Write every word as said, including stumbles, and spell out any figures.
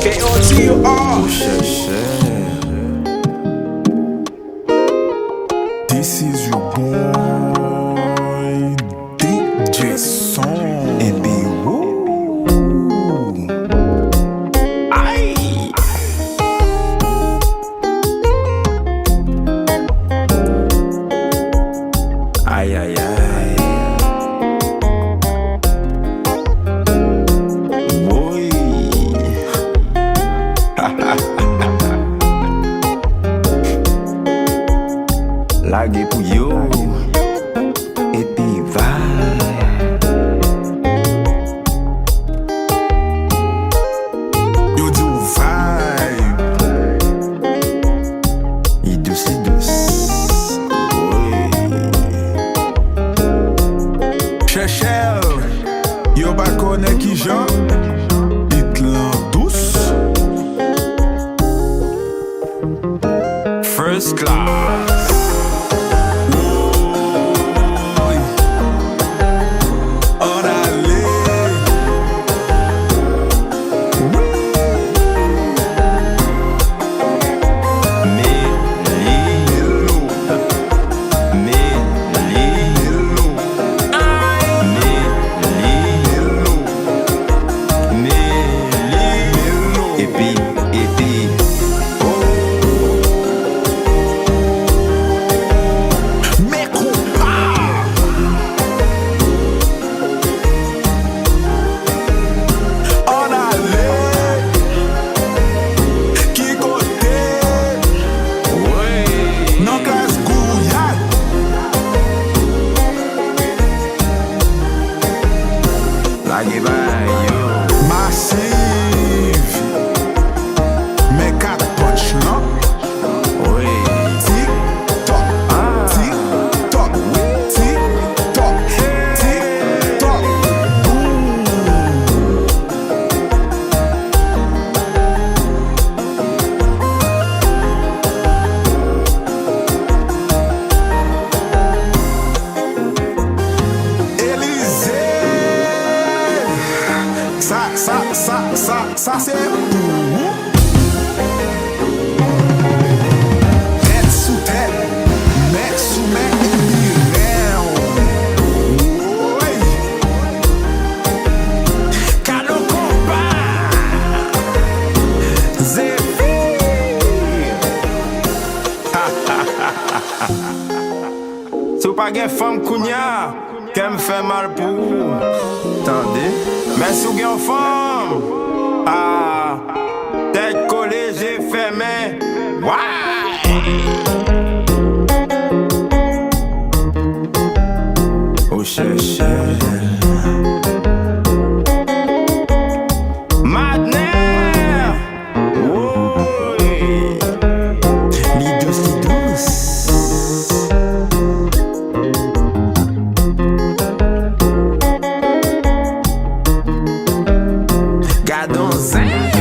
A O T U R. Ou chèchè. This is your boy D J Son. Epi woo. Ay! Ay, ay, ay. Woy. Lage pou yo. Epi vibe. Yo di w vibe. Li dous, li dous. Wi. Chèchè l, yo pa konnen kijan beat lan dous. First class. Woy. Ann ale. Wi. Melo. Melo. Melo. Epi, epi. Oh. Men konpa. Ann ale. Ki kote? Woy. Nan klas gouyad. Lage bay yo. Masiv. Men kat punch lan. Wi. Tik tòk. Ah. Tik tòk. Tik tòk. Tik tòk. Boom. Elize! Sa, sa, sa, sa, sa se pou ou. Tèt sou tèt, mèt sou mèt, epi rèw. Woy! Gade yon konpa! Zephyr! Si w pa gen fanm kounya, kè m fè mal pou ou. Tande. Men si w gen yon fanm, a, tèt kole, je fèmen. Why? Ou chèchè. Madnè. Woy. Li dous, li dous. Gadon zen.